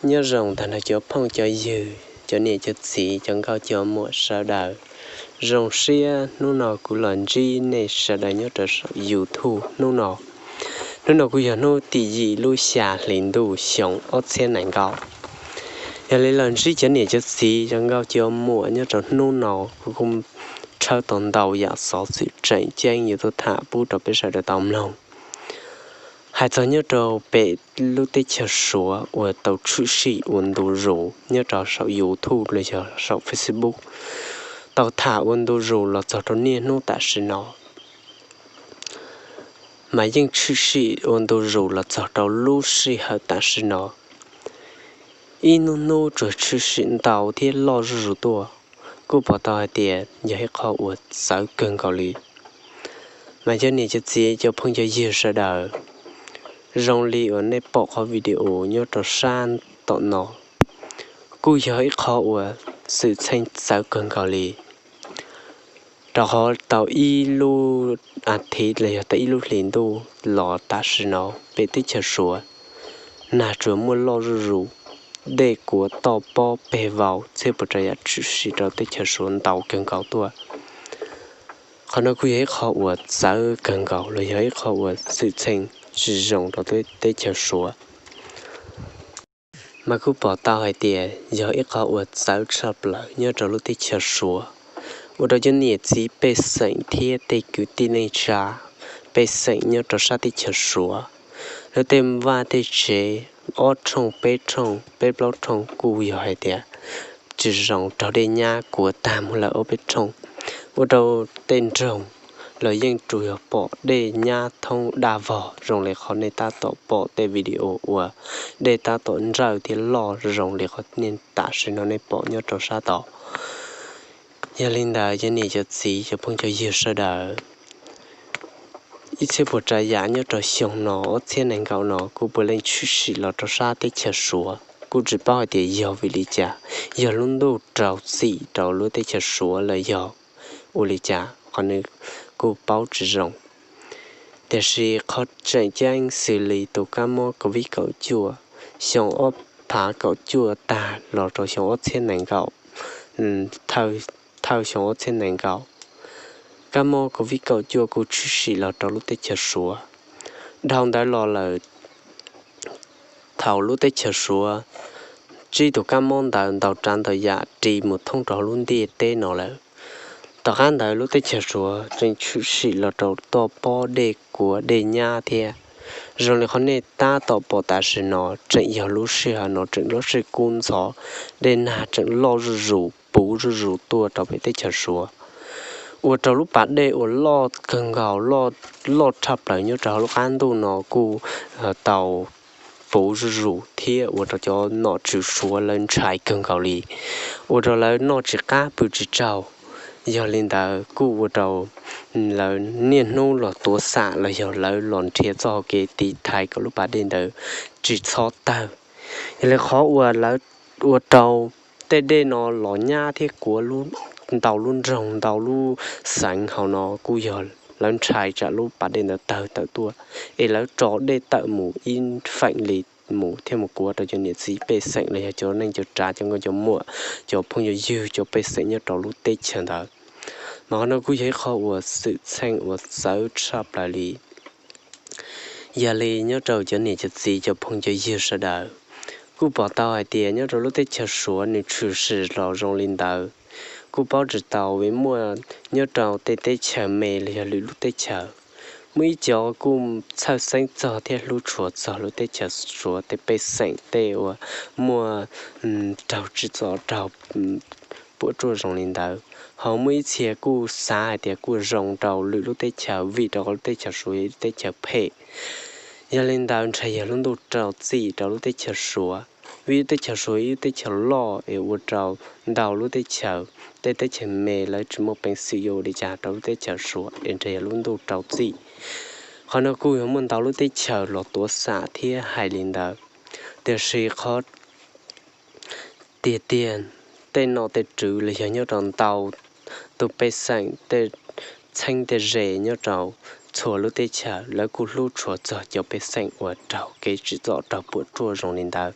Nyob zoo tag nrho cov phooj cov ywg, cov niam cov txiv, cov nkauj cov muam sawv daws. Zoo siab hnub no kuv los ntsib nej sawv daws nyob rau saum YouTube hnub no. Hnub no kuj yog hnub tim yim lub xya hlis ntuj xyoo ob txhiab nees nkaum. Yog li los ntsib cov niam cov txiv, cov nkauj cov muam nyob rau hnub no, kuv kuj tshawb tau ntau yam xov xwm tseem ceeb yuav tuaj tham pub rau peb sawv daws tau mloog. Hais txog nyob rau pem lub teb chaws Suav uas tau tshwm sim ua ntu zus nyob rau saum YouTube los yog saum Facebook, tau tham ua ntu zus los txog rau niaj hnub tam sim no, mas yeej tshwm sim ua ntu zus los txog rau lub sij hawm tam sim no. Ib hnub hnub tsuas tshwm sim ntau thiab loj zuj zus tuaj, kuj pom tau hais tias yog ib qho uas txawv kawg nkaus li. Mas cov niam cov txiv, cov phooj cov ywg sawv daws, zoo li uas nej pom qhov video nyob rau sab tom no, kuj yog ib qho uas xwm txheej txawv kawg nkaus li. Rau qhov tau ib lub as thiv los yog tau ib lub hlis ntuj los tam sim no pem teb chaws Suav, nag tsuas muaj loj zuj zus, dej kuav toj pob peg vau, txhiaj puas tsav yam tshwm sim rau teb chaws Suav ntau kawg nkaus tuaj. Qhov no kuj yog ib qho uas txawv kawg nkaus los yog ib qho uas xwm txheej tsis zoo rau teb chaws Suav. Mas kuj pom tau hais tias yog ib qho uas txawv tshaj plaws nyob rau lub teb chaws Suav, ua rau cov niam txiv pej xeem thiab tej kwv tij neej tsa pej xeem nyob rau sab teb chaws Suav, lawv tej vaj tej tsev ob rooj peb rooj peb plaub rooj kuj yog hais tias tsis zoo, raug dej nyab kuav tag mus lawm ob peb rooj, ua rau tej nroog los yeej tsuas yog pom dej nyab thoob daj vog zoo li qhov nej tab tom pom tej video uas dej tab tom ntsawj thiab loj zoo li qhov nej tam sim no nej pom nyob rau sab tod. Yog li ntawd cov niam cov txiv, cov phooj cov ywg sawv daws, ib txhiab puas tsav yam nyob rau xyoo no ob txhiab nees nkaum no kuj puav leej tshwm sim los rau sab teb chaws Suav, kuj tsis paub hais tias yog vim li cas, yog lub ntuj rau txim rau lub teb chaws Suav los yog ua li cas, qhov no kuj paub tsis zoo. Tiam sis qhov tseem ceeb xws li tus kab mob Covid kaum cuaj, xyoo ob phav kaum cuaj tag los rau xyoo ob txhiab nees nkaum, thawj xyoo ob txhiab nees nkaum, kab mob Covid kaum cuaj kuj tshwm sim los rau lub teb chaws Suav. Dhau ntawd los lawm, thaum lub teb chaws Suav ntsib tus kab mob ntawd ntau tsav ntau yam ris mus thoob rau lub ntiaj teb no lawm, tom qab ntawd lub teb chaws Suav tseem tshwm sim los rau toj pob dej kuav dej nyab thiab. Zoo li qhov nej tab tom pom tam sim no tseem yog lub sij hawm no tseem lub sij kub ntxhov, dej nag tseem loj zuj zus puv zuj zus tuaj rau pem teb chaws Suav, ua rau lub pas dej uas loj kawg nkaus, loj tshaj plaws nyob rau hauv lub qab ntuj no kuj tau puv zuj zus thiab ua rau cov nom tswv Suav lawv ntshai kawg nkaus li, ua rau lawv noj tsis qab pw tsis tsaug. Yog li ntawd kuj ua rau lawv niaj hnub los tuav xam los yog lawv los nrhiav txoj hau kev tiv thaiv kom lub pas dej ntawd tsis txhob tawg. Yog li qhov uas lawv ua rau tej dej no los nyab thiab kuav ntau lub nroog ntau lub xeev hauv no kuj yog lawv ntshai tsam lub pas dej ntawd tawg tawm tuaj, es lawv tso dej tawm mus ib feem li mus thiaj mus kuav rau cov niam txiv pej xeem los yog cov neej cov tsav cov nkauj cov muam, cov phooj cov ywg cov pej xeem nyob rau lub teb chaws ntawd. Mas qhov no kuj yog ib qho uas xwm txheej uas txawv tshaj plaws li. Yog li nyob rau cov niam cov txiv cov phooj cov ywg sawv daws, kuj pom tau hais tias nyob rau lub teb chaws Suav nws tshwm sim los zoo li ntawd, kuj paub tsis tau vim muaj nyob rau tej teb chaws me los yog lwm lub teb chaws, muaj ib co kuj txhawj xeeb txog thiab hlub tshua txog lub teb chaws Suav tej pej xeem tej uas muaj raug tsim txom raug puas tsuaj zoo li ntawd. Ho muaj ib txhia kuj xav hais tias kuj zoo rau lwm lub teb chaws vim rau qhov lub teb chaws Suav yog ib lub teb chaws phem. Yog li ntawd ntshe yog lub ntuj rau txim rau lub teb chaws Suav, vim lub teb chaws Suav yog ib lub teb chaws loj es ua rau ntau lub teb chaws, tej teb chaws me lawv tsis muaj peev xwm yuav ua li cas rau lub teb chaws Suav es ntshe yog lub ntuj rau txim. Qhov no kuj yog muaj ntau lub teb chaws los tuav xam thiab hais li ntawd, tiam sis qhov tiag tiag tej nom tej tswv los yog nyob rau ntau tus pej xeem tej txheeb tej ze nyob rau txhua lub teb chaws lawv kuj hlub tshua txog cov pej xeem uas raug kev tsim txom raug puas tsuaj zoo li ntawd.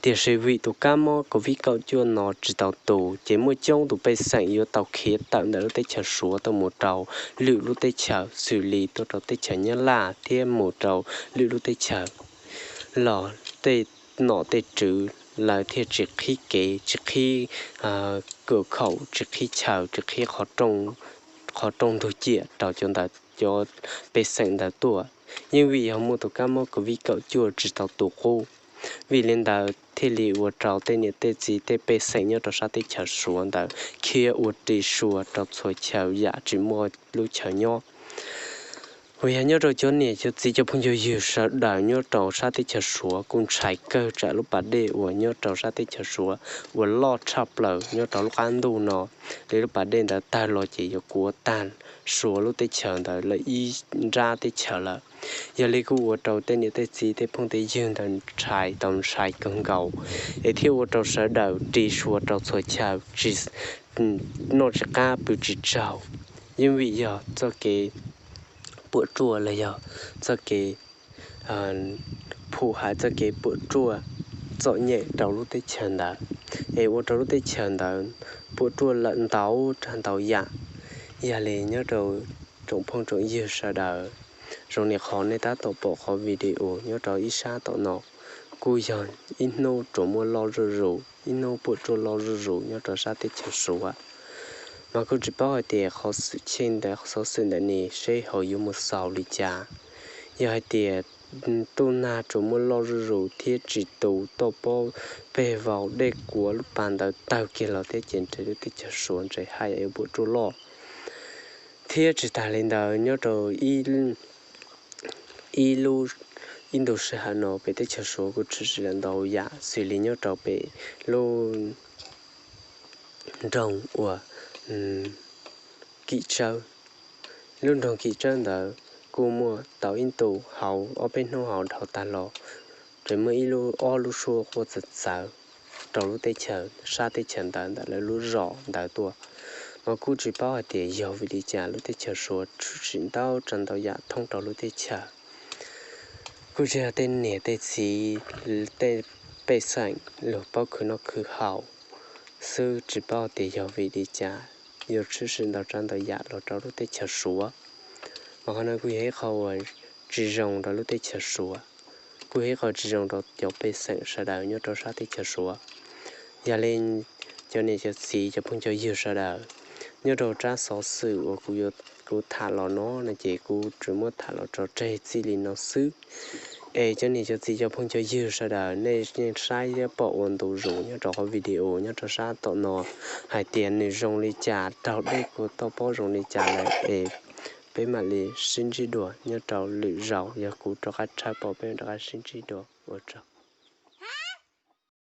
Tiam sis vim tus kab mob COVID kaum cuaj no tsis tau tu, ces muaj coob tus pej xeem yuav tau khiav tawm ntawm lub teb chaws Suav tuaj mus rau lwm lub teb chaws, xws li tuaj rau teb chaws Nyab Laj thiab mus rau lwm lub teb chaws los tej nom tej tswv lawv thiaj tsis qhib kev, tsis qhib kawm khaum, tsis qhib chaw, tsis qhib qhov rooj ntug ciam rau cov ntawd, cov pej xeem ntawd tuaj. Yeej vim yog muaj tus kab mob COVID kaum cuaj tsis tau tu qub. Vim li ntawd thiaj li ua rau tej niam tej txiv tej pej xeem nyob rau sab teb chaws Suav ntawd khiav ua ri sua rau txhua chaw yam tsis muaj lub chaw nyob. Uas yog nyob rau cov niam cov txiv cov phooj cov ywg sawv daws nyob rau sab teb chaws Suav kuj ntshai kawg tsam lub pas dej uas nyob rau sab teb chaws Suav uas loj tshaj plaws nyob rau lub qab ntuj no, li lub pas dej ntawd tawg los ces yuav kuav tag Suav lub teb chaws ntawd lawm ib nrab teb chaws lawm. Yog li kuj ua rau tej niam tej txiv tej phooj tej ywg ntawd ntshai tau ntshai kawg nkaus, es thiaj ua rau sawv daws ri sua rau txhua chaw, tsis noj tsis qab pw tsis tsaug. Yeej vim yog txoj kev puam tsuaj los yog txoj kev phum hais txoj kev puam tsuaj txom nyem rau lub teb chaws ntawd, es ua rau lub teb chaws ntawd puam tsuaj lawm ntau tsav ntau yam. Yog li nyob rau tsoom phooj tsoom ywg sawv daws, zoo li qhov nej tab tom pom qhov video nyob rau ib sab tom no, kuj yog ib hnub tsuas muaj loj zuj zus, ib hnub puam tsuaj loj zuj zus nyob rau sab teb chaws Suav. Mas kuj tsis paub hais tias qhov xwm txheej ntawm xov xwm ntawm ne seb ho yuav mus xaus li cas. Yog hais tias tub nag tsuas muaj loj zuj zus thiab tsis tu, toj pob peg vau, dej kuav, lub pas ntawd tawg kiag los thiab ces ntshe lub teb chaws Suav ntshe haj yam yuav puam tsuaj loj. Thiab tsis tas li ntawd, nyob rau ib lub, ib ntu sij hawm no pem teb chaws Suav kuj tshwm sim lawm ntau yam xws li nyob rau pem lub nroog uas Kim Tsawb. Lub nroog Kim Tsawb ntawd kuj muaj tau ib ntu hauv ob peb hnub hauv dhau tag los, ces muaj ib lub, ob lub suab quaj txawv txawv rau lub teb chaws, sab teb chaws ntawd ntawm lawv lub zos ntawd tuaj. Mas kuj tsis paub hais tias yog vim li cas lub teb chaws Suav tshwm sim ntau tsav ntau yam thoob rau lub teb chaws. Kuj tsis yog tej niam tej txiv, tej pej xeem los paub khwv noj khwv haus xwb, tsis paub tias yog vim li cas yuav tshwm sim ntau tsav ntau yam los rau lub teb chaws Suav. Mas qhov no kuj yog ib qho uas tsis zoo rau lub teb chaws Suav, kuj yog ib qho tsis zoo rau cov pej xeem sawv daws nyob rau sab teb chaws Suav. Yog li cov niam cov txiv cov phooj cov ywg sawv daws, nyob rau tsab xov xwm uas kuv, kuv tham los no no ces kuv tsuas muab tham los tso tseg txij li no xwb. Es cov niam cov txiv cov phooj cov ywg sawv daws, nej yeej saib thiab pom ua ntu zus nyob rau qhov video nyob rau sab tom no hais tias nws zoo li cas, raug dej kuav toj pob zoo li cas lawm es peb mam li sib ntsib dua nyob rau lwm zaus, yog kuv rov qab tshawb pom peb rov qab sib ntsib dua, ua tsaug.